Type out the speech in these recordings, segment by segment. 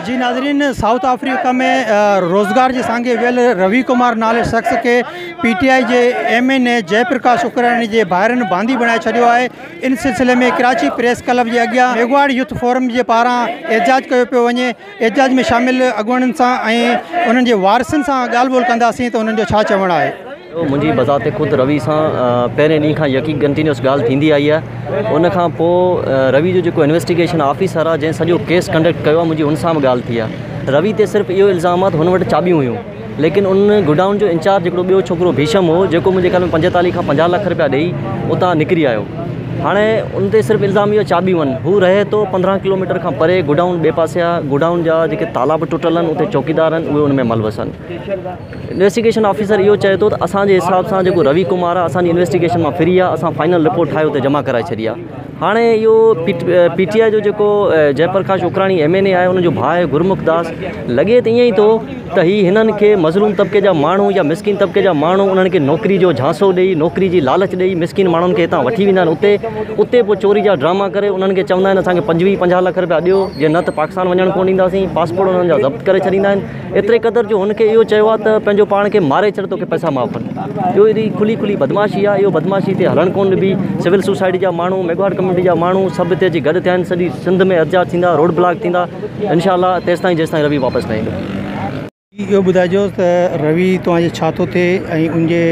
جي ناظرين South Africa ۾ روزگار جي سانگي ويل روي ڪمار نالي شخص کي پي ٽي آء جي M N A Jai Prakash Ukrani جي ڀائرن باندي بڻائي ڇڏيو آهي ان سلسلي ۾ ڪراچي پريس ڪلب جي اڳيان ميگهواڙ يوٿ فورم جي پاران احتجاج ڪيو پيو وڃي احتجاج ۾ شامل اڳواڻن سان ۽ انهن جي وارثن سان ڳالهه ٻولهه ڪنداسين ته انهن جو ڇا چوڻ آهي. منهنجي بذات خود روي سان پهرين ڏينهن کان يقين ڪنٽينيوس ڳالهه ٿيندي آئي آهي ان کان پوء روي جو جيڪو انويسٽيگيشن آفيسر آهي جنهن سڄو ڪيس ڪنڊڪٽ ڪيو آهي منهنجي ان سان به ڳالهه ٿي آهي روي تي صرف اهو الزام آهي ته هن وٽ چاٻيون هيون ليڪن ان گوڊائون جو انچارج هڪڙو ٻيو ڇوڪرو ڀيشم هو جيڪو منهنجي خيال ۾ پنجيتاليهه کان پنجاهه لک رپيا ڏئي اتان نڪري آيو هاڻي ان تي صرف الزام اهو چاٻيون آهن هو رهي ٿو پندرهن ڪلوميٽر کان پري گوڊائون ٻئي پاسي آهي گوڊائون جا جيڪي تالا به ٽٽل آهن اتي چوڪيدار آهن اهي ان ۾ ملوث آهن انويسٽيگيشن آفيسر اهو چئي ٿو ته اسان جي حساب سان جيڪو روي ڪمار آهي اسان جي انويسٽيگيشن مان فري آهي اسان فائنل رپورٽ ٺاهي اتي جمع ڪرائي ڇڏي آهي هاڻي اهو پي ٽي آء جو جيڪو Jai Prakash Ukrani M N A آهي ان جو ڀاء آهي گرمک داس لڳي ته ائين ئي ٿو ته هي هنن کي مظلوم طبقي جا ماڻهو يا مسڪين طبقي جا ماڻهو انهن کي نوڪري جو جهانسو ڏئي نوڪري جي لالچ ڏئي مسڪين ماڻهن کي هتان وٺي ويندا آهن اتي اتي پوء چوري جا ڊراما ڪري انهن کي چوندا آهن اسانکي پنجويهه پنجاهه لک رپيا ڏيو جي نه ته پاڪستان وڃڻ ڪونه ڏينداسين پاسپورٽ انهن جا ضبط ڪري ڇڏيندا آهن ايتري قدر جو هن کي اهو چيو آهي ته پنهنجو پاڻ کي ماري ڇڏ توکي پئسا معاف آهن. اهو ايڏي کلي کلي بدمعاشي آهي اهو بدمعاشي هتي هلڻ ڪونه ڏبي. سول سوسائٽي جا ماڻهو ميگهواڙ ڪميونٽي جا ماڻهو سڀ هتي اچي گڏ ٿيا آهن سڄي سنڌ ۾ احتجاج ٿيندا روڊ بلاڪ ٿيندا انشاء الله تيستائين جيستائين روي واپس نه ايندو. اهو ٻڌائجو ته روي توهان جي ڇا ٿو ٿئي ۽ ان جي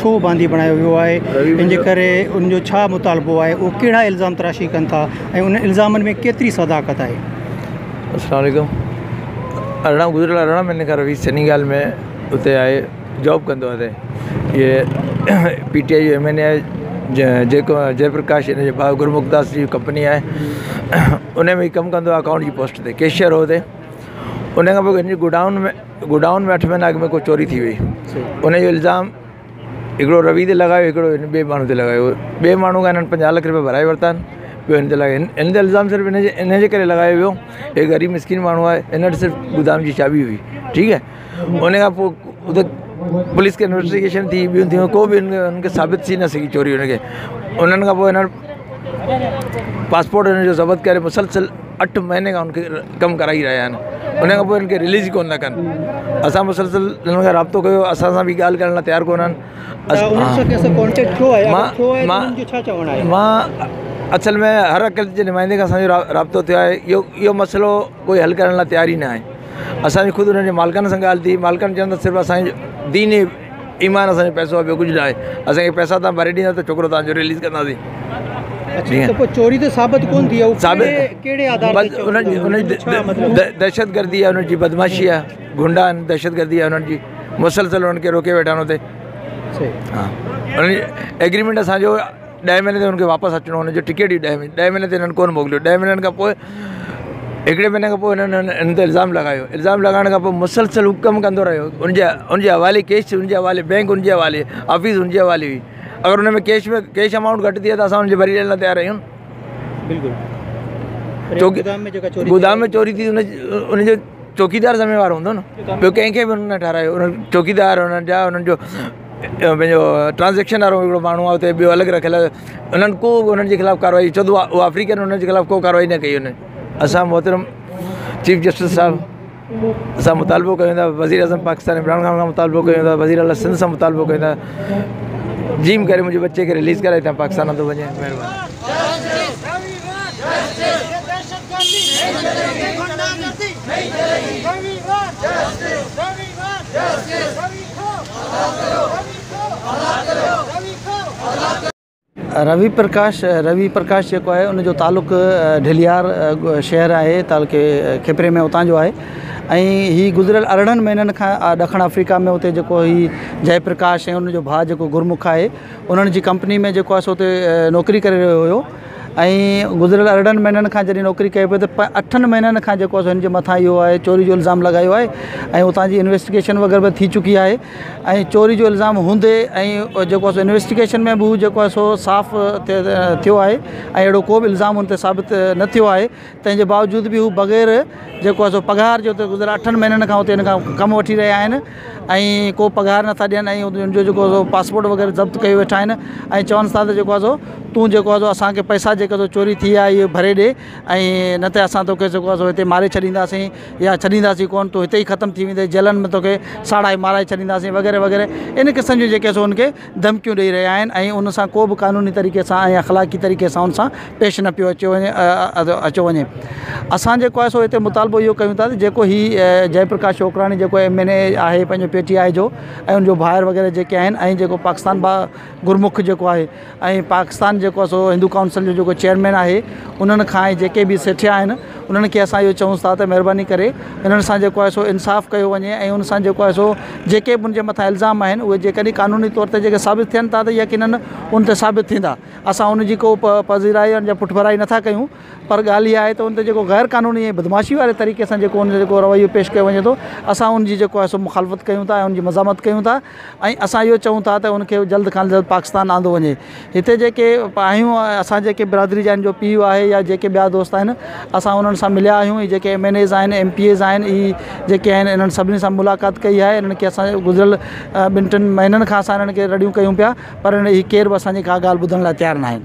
ڇو باندي بڻايو ويو آهي ان جي ڪري ان جو ڇا مطالبو آهي اهو ڪهڙا الزام تراشي ڪن ٿا ۽ ان الزامن ۾ ڪيتري صداقت آهي. السلام عليڪم ارڙهن گذريل ارڙهن مهينن کان روي سينيگال ۾ اتي آهي جاب ڪندو آهي اتي هي پي ٽي آء جو ايم اين اي آهي جيڪو جئي پرڪاش هن جي ڀاء گرمک داس جي ڪمپني آهي ان ۾ ڪم ڪندو آهي اڪائونٽ جي پوسٽ تي ڪيشيئر هو اتي ان کان پوء هن جي گوڊائون ۾ گوڊائون ۾ اٺ مهينا اڳ ۾ ڪو چوري ٿي وئي ان جو الزام هڪڙو روي تي لڳايو هڪڙو هن ٻئي ماڻهو تي لڳايو ٻئي ماڻهو کان هنن پنجاهه لک رپيا ڀرائي ورتا آهن ٻيو هن تي لڳايو هن تي الزام صرف هن جي هن جي ڪري لڳايو ويو هي غريب مسڪين ماڻهو آهي هن وٽ صرف گودام جي چاٻي هئي ٺيڪ آهي ان کان پوء اتي پوليس کي انويسٽيگيشن ٿي ٻيون ٿيون ڪو به هن کي ثابت ٿي نه سگهي چوري هن کي انهن کان پوء هنن پاسپورٽ هن جو ضبط ڪري مسلسل اٺ مهيني کان هن کي ڪم ڪرائي رهيا آهن ان کان پوء هن کي رليز ڪونه ٿا ڪن اسان مسلسل هنن کان رابطو ڪيو اسان سان به ڳالهه ڪرڻ لاء تيار ڪونه آهن مان اصل ۾ هر اقليت جي نمائندي کان اسانجو رابطو ٿيو آهي اهو اهو مسئلو ڪوئي حل ڪرڻ لاء تيار ئي نه آهي اسانجي خود انهن جي مالڪن سان ڳالهه ٿي مالڪن چون ته صرف اسانجي دين ايمان اسان جو پئسو آهي ٻيو ڪجهه نه آهي اسان کي پئسا توهان ڀري ڏيندا ته ڇوڪرو توهان جو رليز ڪنداسين اڇا ته پوء چوري ته ثابت ڪونه ٿي آهي ثابت ڪهڙي آڌار بس انهن جي انهن جي دهشتگردي آهي انهن جي بدمعاشي آهي غنڊا آهن دهشتگردي آهي انهن جي مسلسل انهن کي روڪي ويٺا آهن اتي ها انهن جي ايگريمينٽ اسانجو ڏهه مهيني تي هن کي واپس اچڻو هن جو ٽڪيٽ ئي ڏهه مهيني ڏهه مهيني تي هنن ڪونه موڪليو ڏهه مهينن کان پوء هڪڙي مهيني کان پوء هنن هن تي الزام لڳايو الزام لڳائڻ کان پوء مسلسل هو ڪم ڪندو رهيو ان جي ان جي حوالي ڪيش ان جي حوالي بينڪ ان جي حوالي آفيس ان جي حوالي هئي اگر ان ۾ ڪيش ۾ ڪيش امائونٽ گهٽ ٿي ته اسان ان جي ڀري ڏيڻ لاء تيار آهيون بلڪل گودام ۾ چوري ٿي ان جو چوڪيدار ذميوار هوندو نه ٻيو ڪنهن کي به هنن نه ٺهرايو چوڪيدار هنن جا هنن جو پنهنجو ٽرانزيڪشن وارو هڪڙو ماڻهو آهي اتي ٻيو الڳ رکيل آهي انهن ڪو به انهن جي خلاف ڪارروائي چوندو آهي اهو آفريڪن انهن جي خلاف ڪو ڪارروائي نه ڪئي انهن اسان محترم چيف جسٽس صاحب سان مطالبو ڪيون ٿا وزير اعظم پاڪستان عمران خان کان مطالبو ڪيون ٿا وزير اعليٰ سنڌ سان مطالبو ڪيون ٿا جيئن به ڪري منهنجي ٻچي کي رليز ڪرائي هتان پاڪستان آندو وڃي مهرباني. روي پرڪاش، روي پرڪاش جيڪو آهي ان جو تعلق ڍليار شهر آهي تعلقي کپري ۾ اتان جو آهي ۽ هي گذريل ارڙهن مهينن کان ڏکڻ آفريڪا ۾ اتي جيڪو هي جئي پرڪاش ۽ ان جو ڀاء جيڪو گرمک آهي انهن جي ڪمپني ۾ جيڪو آهي سو اتي نوڪري ڪري رهيو هيو ۽ گذريل ارڙهن مهينن کان جڏهن نوڪري ڪئي پئي ته اٺن مهينن کان جيڪو آهي سو هن جي مٿان اهو آهي چوري جو الزام لڳايو آهي ۽ اتان جي انويسٽيگيشن وغيره به ٿي چڪي آهي ۽ چوري جو الزام هوندي ۽ جيڪو آهي سو انويسٽيگيشن ۾ به هو جيڪو آهي سو صاف ٿيو آهي ۽ اهڙو ڪو به الزام هن تي ثابت نه ٿيو آهي تنهن جي باوجود به هو بغير جيڪو آهي سو پگهار جي اتي گذريل اٺن مهينن کان اتي هن کان ڪم وٺي رهيا آهن ۽ ڪو پگهار نٿا ڏين ۽ ان جو جيڪو آهي سو پاسپورٽ وغيره ضبط ڪيو ويٺا آهن ۽ چون ٿا ته جيڪو آهي سو تون جيڪو آهي سو اسانکي پئسا جيڪي جيڪا سو چوري ٿي آهي اهو ڀري ڏي ۽ نه ته اسان توکي جيڪو آهي سو هتي ماري ڇڏينداسين يا ڇڏينداسين ڪونه تون هتي ئي ختم ٿي ويندين جيلن ۾ توکي ساڙائي مارائي ڇڏينداسين وغيره وغيره ان قسم جون جيڪي سو ان کي ڌمڪيون ڏئي رهيا آهن ۽ ان سان ڪو به قانوني طريقي سان ۽ اخلاقي طريقي سان ان سان پيش نه پيو اچيو وڃي اچو وڃي اسان جيڪو آهي سو هتي مطالبو اهو ڪيون ٿا ته جيڪو هي جئي پرڪاش شوڪراڻي جيڪو ايم اين اي آهي پنهنجو پي ٽي آء جو ۽ ان جو ڀائر وغيره جيڪي آهن ۽ جيڪو پاڪستان با گرمک جيڪو آهي ۽ پاڪستان جيڪو آهي سو هندو ڪائونسل جو جيڪو چيئرمين آهي انهن کان ۽ جيڪي به سيٺيا آهن انهن کي اسان اهو چئون ٿا ته مهرباني ڪري انهن سان جيڪو آهي سو انصاف ڪيو وڃي ۽ ان سان جيڪو آهي سو جيڪي به ان جي مٿان الزام آهن اهي جيڪڏهن قانوني طور تي جيڪي ثابت ٿين ٿا ته يقينن ان تي ثابت ٿيندا اسان ان جي ڪو پذيرائي يا پٺڀرائي نٿا ڪيون پر ڳالهه اها آهي ته ان تي جيڪو غير قانوني ۽ بدمعاشي واري طريقي سان جيڪو ان جو جيڪو رويو پيش ڪيو وڃي ٿو اسان ان جي جيڪو آهي سو مخالفت ڪيون ٿا ۽ ان جي مزاحمت ڪيون ٿا ۽ اسان اهو چئون ٿا ته ان کي جلد کان جلد پاڪستان آندو وڃي هتي جيڪي آهيون اسان جيڪي برادري جا جو پيء آهي يا جيڪي ٻيا دوست آهن اسان انهن سان مليا آهيون هي جيڪي ايم اين ايز آهن ايم پي ايز آهن هي جيڪي آهن انهن سڀني سان ملاقات ڪئي آهي انهن کي اسان گذريل ٻن ٽن مهينن کان اسان انهن کي رڙيون ڪيون پيا پر هي ڪير به اسان جي ڪا ڳالهه ٻڌڻ لاء تيار نه آهن.